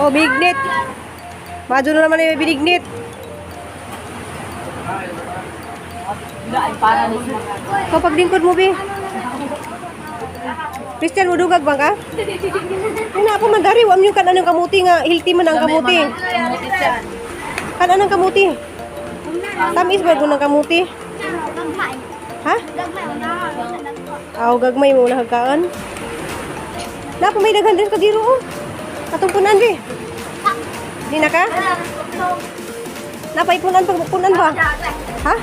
Oh, binignit. Madyo na naman yung binignit. Kapag lingkod mo, bi. Christian, mudugag ba ka? Ay, na ako man dari. Wam yung kan anong kamuti nga. Hilti man ang kamuti. Kan anong kamuti? Tamis ba ng kamuti? Ha? Aw, gagmay mo na hagkaan. Na, may daghan din kadiro oh. Atong punan bi. Di na ka? Napay punan pag punan ba? Ha?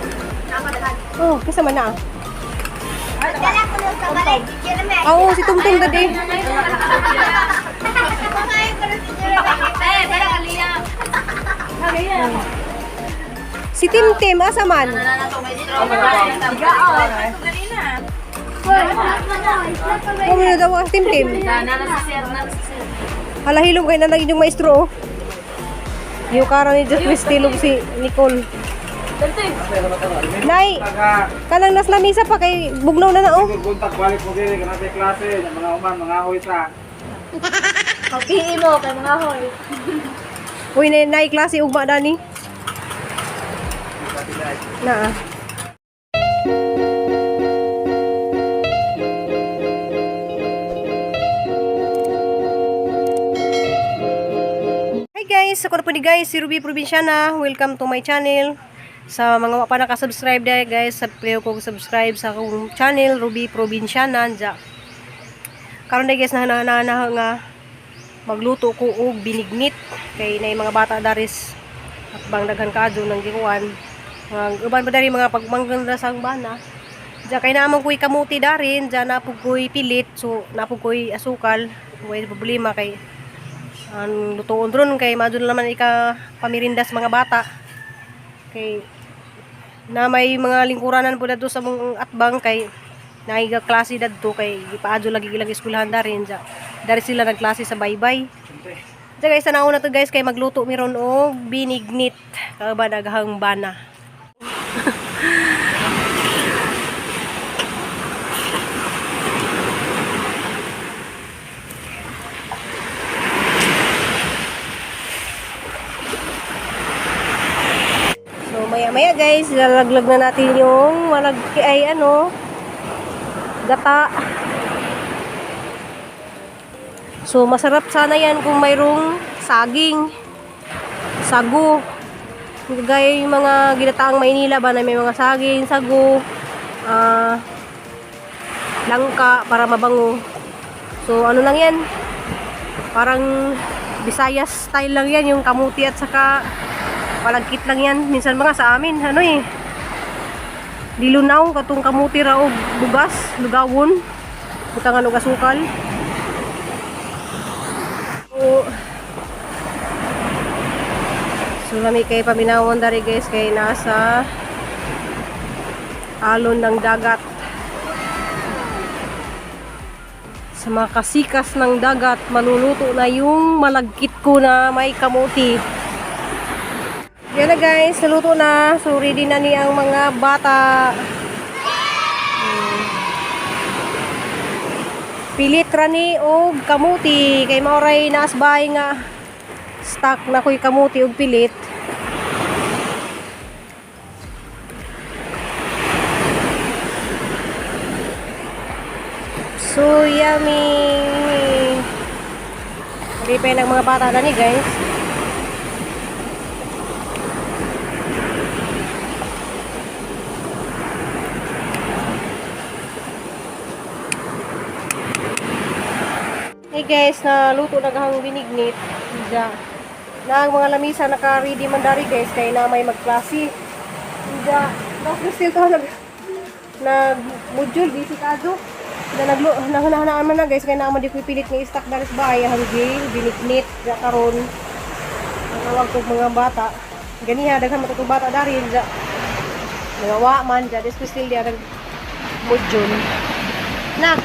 Oh, kasama na. Ah. Oo, si Tumtum dadi. Si Timtim asa man? Kung ano daw ang Timtim? Hala hilom kay nanag inyong maestro oh. Yung kara ni Just Mistilog si Nicole. Nay, kanang nas lamisa pa kay bugnaw na na oh. Kontak balik mo diri kanang klase, mga uman, mga hoy sa. Pag-PE mo kay mga hoy. Uy, nay, nay klase ugma dani. Na. Hi guys, ako na po ni guys, si Ruby Provinciana. Welcome to my channel. Sa mga wa pa nakasubscribe dahil guys, subscribe ko subscribe sa akong channel Ruby Provinciana. Dya. Karon na guys, na na na, na nga magluto ko og binignit kay nay mga bata daris at bang daghan kaadyo nang gikuan. Ang uban pa dari mga pagmanggan ra sang bana. Diya kay naman ko'y kamuti darin, diya napog ko'y pilit, so napog ko'y asukal. Way problema kay ang lutuon ron kay madun naman ika pamirindas mga bata. Kay na may mga lingkuranan po dadto sa mong atbang kay naiga klase dadto kay gipaadyo lagi ilang eskwelahan darin diya. Dari sila nagklase sa baybay. Diya guys, tanaw na to guys kay magluto miron og binignit kauban daghang bana. So maya-maya guys, lalaglag na natin yung malag ay ano gata. So masarap sana yan kung mayroong saging, sago. Gaya yung mga ginataang Maynila ba na may mga saging, sago, ah, langka para mabango. So ano lang yan? Parang Visayas style lang yan yung kamuti at saka palagkit lang yan. Minsan mga sa amin, ano eh. Dilunaw katong kamuti ra og bugas, lugawon. Butangan og asukal. So, so lami kay paminawon dari guys kay nasa alon ng dagat. Sa mga kasikas ng dagat, maluluto na yung malagkit ko na may kamuti. Yan na guys, naluto na. So ready na ni ang mga bata. Pilit ra ni og kamuti kay maoray naas bahay nga stock na ko'y kamuti og pilit. So yummy. Ripay ng mga bata na ni guys. Hey guys, naluto na gahang binignit. Diya. Na ang mga lamisa naka-ready man dari guys kay na may magklase. Diya. No, still to nag nag module busy kazo. Na naglo nahunahanaan man na guys kay naa man di ko pilit nga stock dari sa bahay hanggi binignit diya karon. Ang awag kog mga bata. Ganiha daghan man to bata dari diya. Nagawa man diya dis still diya nag module. Nak.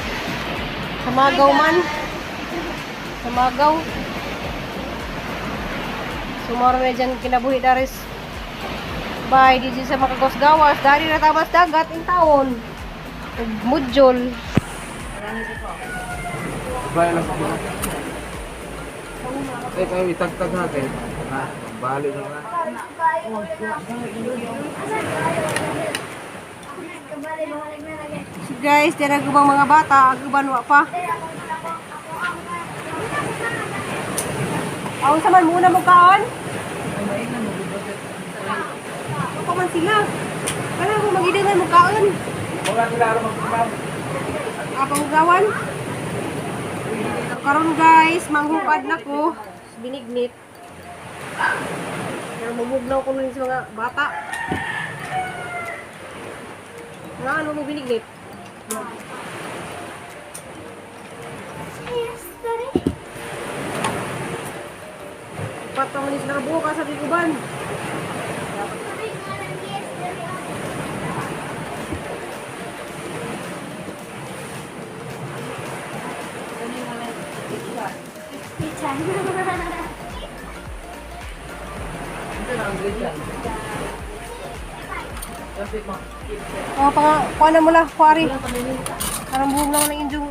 Samagaw man. Sumagaw. Sumaro na dyan kinabuhi daris. Bay, di dyan sa makagos-gawas. Dari na tamas dagat in taon. Ug Mudjol. Bay lang ko. Ay, kayo itagtag na kay. Ha, bali na na. So guys, dira gubang mga bata, aguban wa pa. Aw sa man muna mo kaon? Ako man sila. Wala ko magidangan mo kaon. Wala nila aron magpamam. Apangugawan. Karon guys, manghukad na ko. Binignit. Pero mamugnaw ko nun sa mga bata. Nga ano mo binignit? Patong ni sila buka sa tiguban. Oh, pang kuha na mo la, kuari. Parang buhog lang ng injong.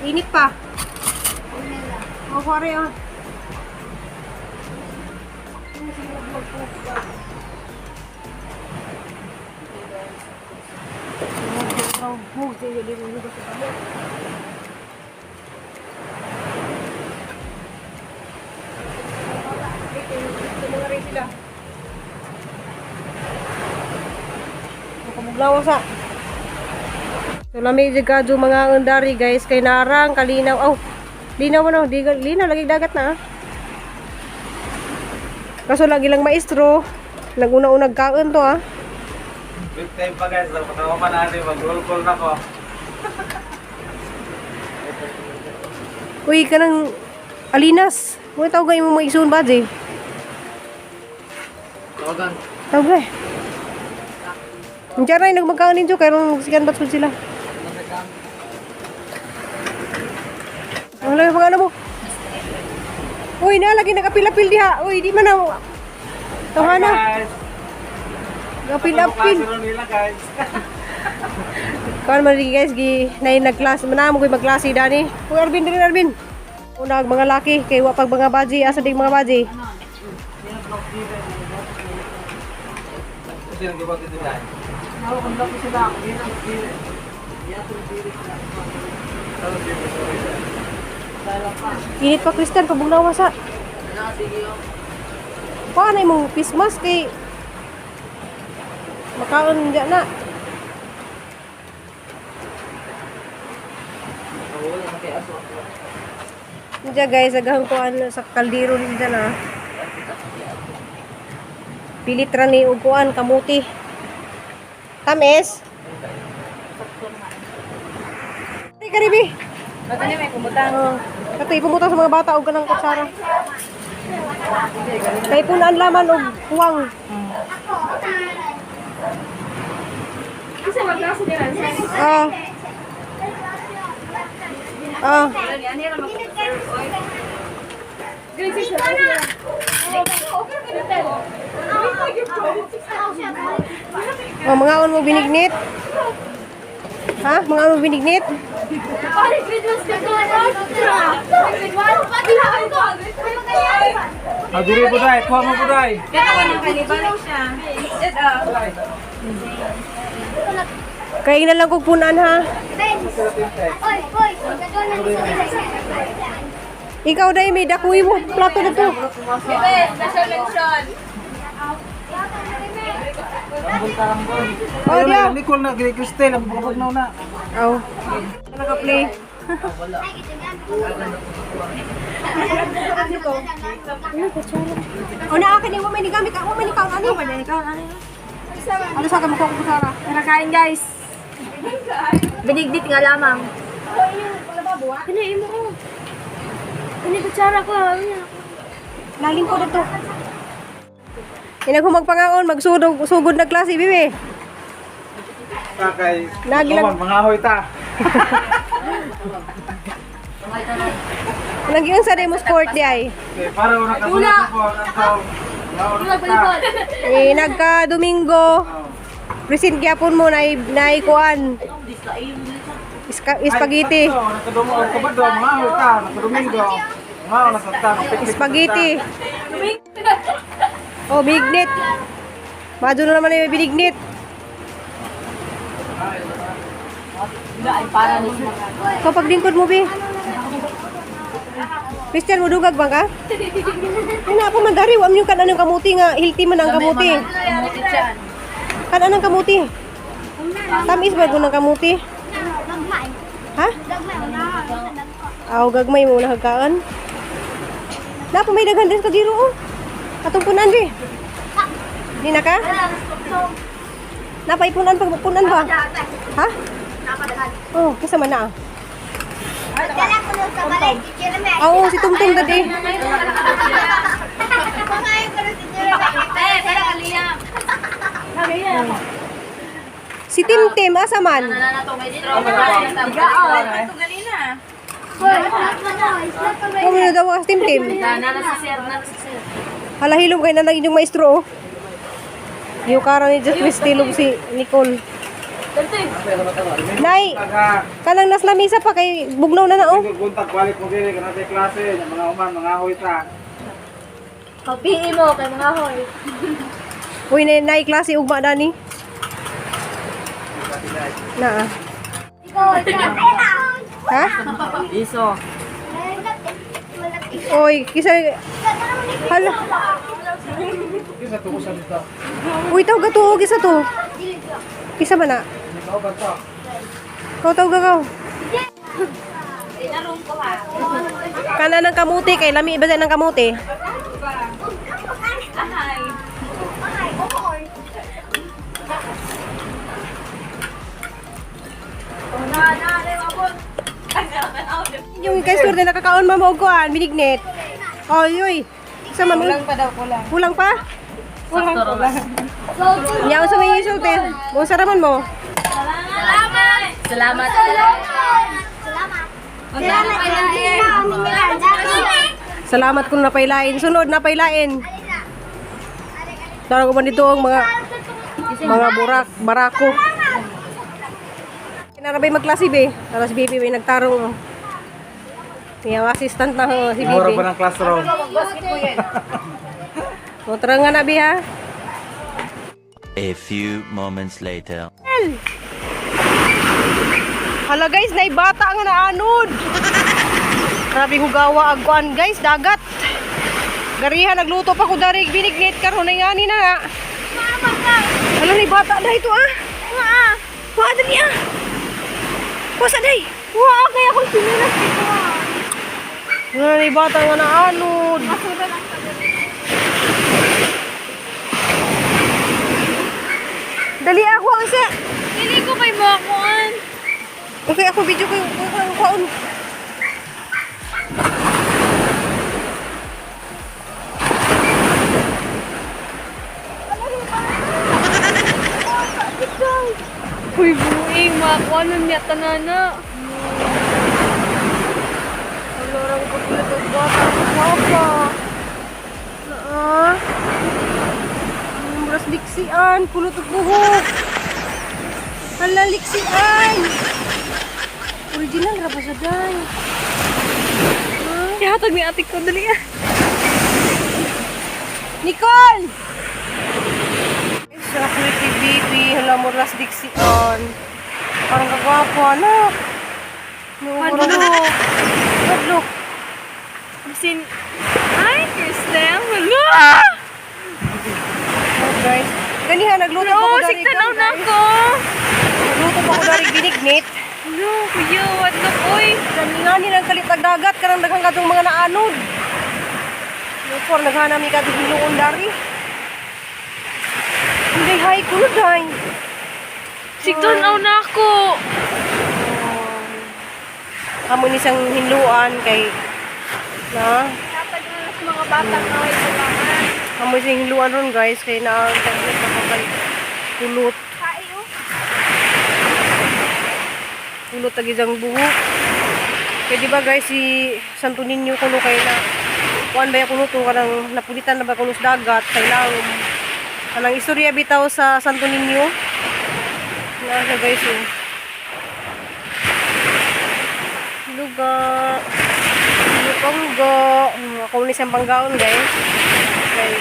Init pa. Oh, kuari oh. Kamuglawa sa. So lami jud kadto mga undari guys kay narang kalinaw. Aw, linaw man oh, di linaw lagi dagat na. Ah. Kaso lagi lang maestro, naguna-unag kaon to ah. Big time pa guys, pagkawa pa natin, mag-roll call na ko. Uy, kanang alinas. Mo tawag kayo mo maigsoon ba, Jay? Tawagan. Tawag eh. Ang tiyan ay nagmagkaon ninyo, kaya nung magsikan ba't sila. Ang laki pag ano mo. Uy, na lagi nagapil-apil diha. Uy, di man na. Tawhana, Guys, gapil-apil. Klase nila guys. Kawan man rin guys, gi nay nagklase manamo ko'y magklase dani. Uy, Arvin din Arvin. Unag mga laki kay wa pag mga baji, asa ding mga baji. Kasi nang gibot dito dai. Init pa Kristen, pabugnawa sa. Paano imong Christmas kay makaon diya na. Diya guys, agahang kuan sa kaldero rin dyan ah. Pilit ra ni og kuan kamuti. Tamis. Ay, Karibi. Ba't may pumutang? Oh, kato ipumutang sa mga bata og kanang kutsara. Kay punaan laman og kuwang. Kasi magklase din ang Ah. Ah. Grade 6 na. Oh, mga on mo binignit. Ha? Mga on mo binignit? Grade 1? Aguri po dai, kuha mo po dai. Kay na lang kog punaan ha. Ikaw dai may dakuy mo plato na to. Special mention. Oh, diya. Nicole na gri Cristel ang bukod na una. Oh. Naka-play. Oh, na akin yung may nigamit. Ako may nikaw ani. Ano sa kamo ko kutsara? Tara kain guys. Binignit nga lamang. Kinain mo ko. Kini kutsara ko. Lalim ko dito. Inag humagpangaon, magsugod sugod na klase, bibi. Kay Lagi lang. Mga hoy ta. Nagyun sa mo sport di ay. Okay, para una kasulatan po ang antaw. Bulag balibol. Eh, nagka Domingo. Present gyapon mo na naikuan. Spaghetti. Nakadumo ang Sabado, mga ahoy ta, nakadomingo. Mga na sa ta. Spaghetti. Oh, bignit. Mado na naman yung binignit. Kapag lingkod mo, bi. Christian, mudugag ba ka? Ay, na, po mandari. Wam yung kanan ng kamuti nga. Hilti man ang kamuti. Kanan ng kamuti. Tamis ba ng kamuti? Ha? Aw, gagmay mo na hagkaan. Na, po may daghan din ka giro, oh. Atong punan, bi. Di na ka? Napaipunan pag punan ba? Ha? Oh, kisa man na ah. Oo, si Tumtum dadi. Si Timtim, asa man? Oh, may daw si Timtim. Hala, hilom kay nanang inyong maestro, oh. Yung karon ni Just Mistilog si Nicole. Nay, kanang nas lamisa pa kay bugnaw na na, oh. Guntag balik mo diri kanang klase, mga uman, mga ahoy ta. Kapiin mo kay mga hoy. Uy, nay, nay klase ugma dani. Na. Ha? Iso. Oy, kisa hala. Kisa to usa dito. Uy, tawag ka to, oh, kisa to. Kisa man na. Ikaw ba to? Kau tawag ka. Kana ng kamuti kay lami iba ng kamuti. Yung kay sur na nakakaon mama og kuan, binignit. Oy, oy. Sa man kulang pa daw, kulang. Kulang pa? Kulang, kulang. Yaw sa may isulti. Mo saraman mo. Salamat. Salamat kung napailain. Sunod napailain. Tara ko man dito ang mga burak, barako. Kinarabay magklase be. Tara si Bibi may nagtarong. Oh. Yung assistant na oh, si Mura Bibi. pa ng classroom. O, tara nga na, Bi, ha? A few moments later. Hala guys, naibata nga naanod. Grabe hugawa agkuan guys, dagat. Garihan nagluto pa ko darig binignit karon ay ngani na na. Hala ni bata na ito ah. Wa. Wa dali ah. Wa sa day. Wa kay ako sinulat dito. Hala ni bata nga naanod. Dali ako ang isa. Dili ko kay makuan. Okay, ako video ko yung kuan. Uy, buing makuan nun niya tanana. Alorang pagkulit og bata ko papa. Naa. Muras liksian, pulot og buhok. Hala liksian. Original ra ba siya day? Ihatag ni ate ko dali ah. Nicole! Sa pretty baby, hala mo ras diksian. Parang kagwapo, anak. Madlok. Madlok. Bisin Ay, Kristen. Wala. Oh, guys. Ganiha, nagluto pa ko No, dari. sigtanaw na ako. Nagluto pa ko dari binignit. No, kuya, what the oy. Nga nilang kalitag dagat karang daghang kadtong mga naanod. Lupor naghanami kadtong hinuon dari. Hindi hay kuno day. Sigtanaw na ako. Amo ni siyang hinluan kay na Ihatag na sa mga bata nga way kulangan. amo siyang hinluan ron guys kay na ang dagat na kay kulot. Kayo. Kulot ag isang buhok. Kaya di ba guys, si Santo Niño kuno kay na kuan ba ya kuno to kanang napulitan na ba kuno sa dagat sa ilawom. Kanang istorya bitaw sa Santo Niño. Na siya guys oh. Luga. Lupanggo. Ako ni siyang panggaon guys. Kay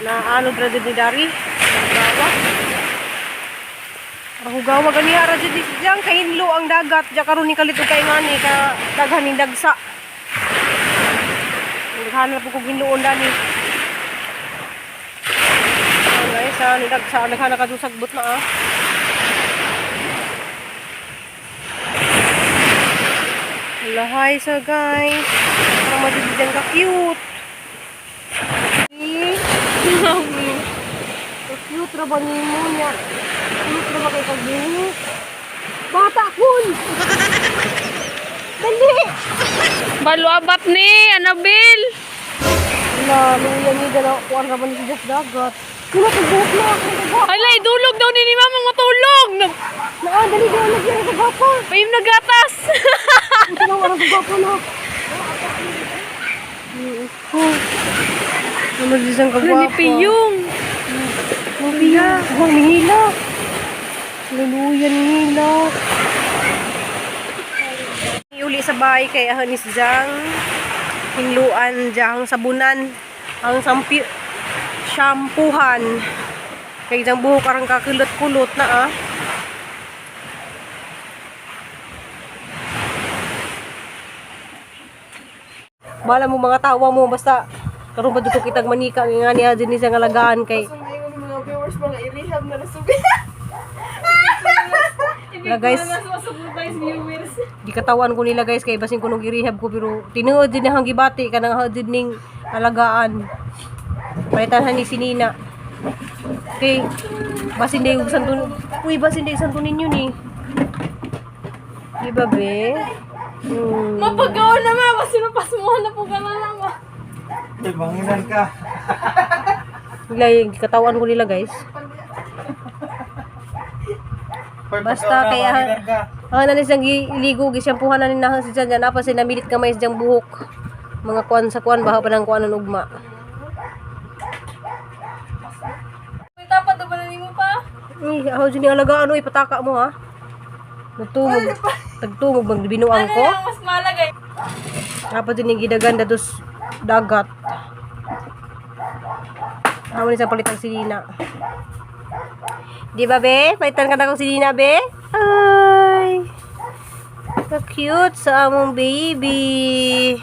na ano ra jud ni Dari. Gawa. Rahugawa ganiha ra jud ni siyang kahinlo ang dagat. Diya karon ni kalit og kay ngani ka daghan ning dagsa. Daghan na po kog hinloon dani. Oh, guys, ah, ni dagsa daghan na kadusagbot na ah. Lahay sa guys. Parang madididyan ka cute. Eh, ka-cute ra ba nimo niya? Cute ra ba kay pagbuhok? Bata kun! Dali! Baluabat ni, Anabil! Wala, luya ni dala kuan ra ba ni siya sa dagat. Wala kay buhok na akong kagwapa. Ala, idulog daw ni Mama matulog! Naa, dali daw lagi ang kagwapa. Payim nagatas! Ito na ang kagwapa na. Oh. Ano di siyang kagwapa? Ni Piyong! Luya. Huwag nihila. Luluya nihila. Iuli sa bahay kay Ahanis Jang. Hinluan Jang sabunan. Ang sampi shampoohan. Kay jang buhok arang kakulot-kulot na ah. Bala mo mga tawa mo basta karon ba dito kitag manika nga niya din siya nga lagaan kay Mga viewers, mga i-rehab na nasubi. Wala, guys. Viewers. Di katawan ko nila guys kay basin ko nung girehab ko pero tinuod din ang gibati kanang hao din ning alagaan. Palitan ni si Nina. Okay. Basin day og santo. Uy, basin day santo ninyo ni. Di ba be? Mapagawa na ma, kasi napasmuhan na po ka na lang ma. Uy, manginan ka. Bigla yung katawan ko nila guys. Uy, Basta pagkaon na, kaya- manginan ka. Ang nanis ang iligo gisyampuhan na ni nahang si Jan Jan apa si namilit kamay sa diyang buhok. Mga kuan sa kuan baha pa ng kuan ng ugma. Uy, tapat na ba na nimo pa? Eh, ako dyan yung alagaan, uy, pataka mo ha. Nagtungog, tagtungog, magbinuang Ano ko. yung mas malagay? Dapat din yung gidagan datos dagat. Amo ni sa palitan si Nina. Di ba, be? Palitan ka na kong si Nina, be? Ay! Ka cute sa among baby.